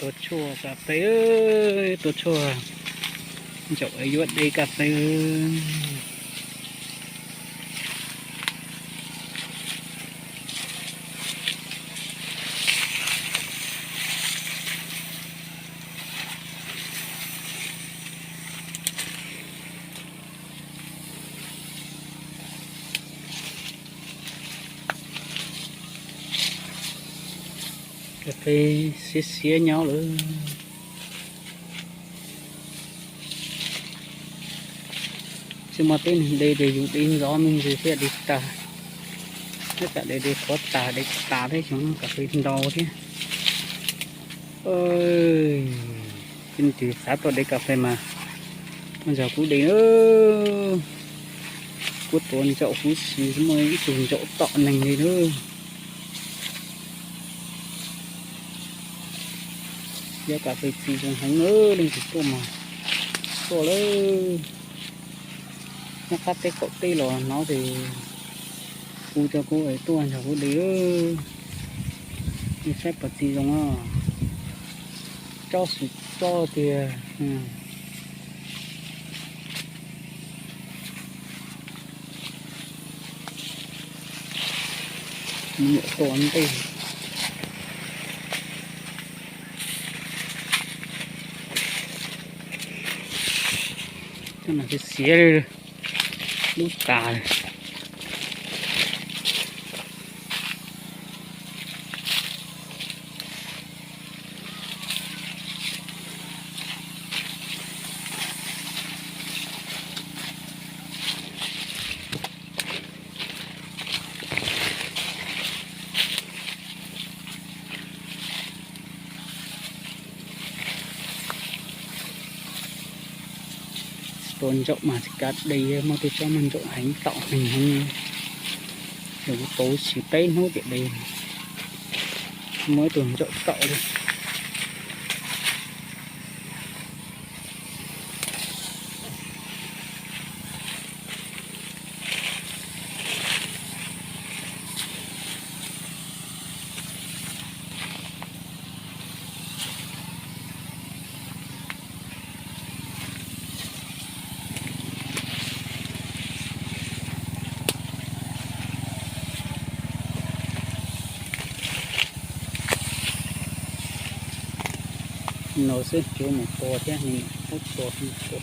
Tua tshuaj kas fes, tua tshuaj ntsaum yuav de kas fes. Kas fes xiav xiav nyob lawm. Tsis muaj teb neeg de ces yus de ntxov me ntsis thiaj de tag. Tab tam de de qhuav tas, de tas thiab, xyov kas fes ntau thiab. Ces nws xav tuaj de kas fes mas ua ntsog kuv de na. Kuv tua ntsaum huv si, muaj ib tug ntsaum tom neeg li na. Yog kas fes txi zoo heev, leej twg tuaj mas tuaj lawm. Nyob qab teb qaum teb los hnov ces hu rau kuv es tuaj nrog kuv de. Nej saib puas txi zoo os. Tsob xwm tsob tiag. Nyuam tua ntej. Xiav xiav li, lub tas. Tua ntsaum mas tsis kav de, muaj tej tsob muaj ntsaum heev tom neeg heev. Yog kuv tua tsis peb hnub tiam de, muaj ib tug ntsaum tom li. No xwb, tsuav mus tua thiab, mus tua tua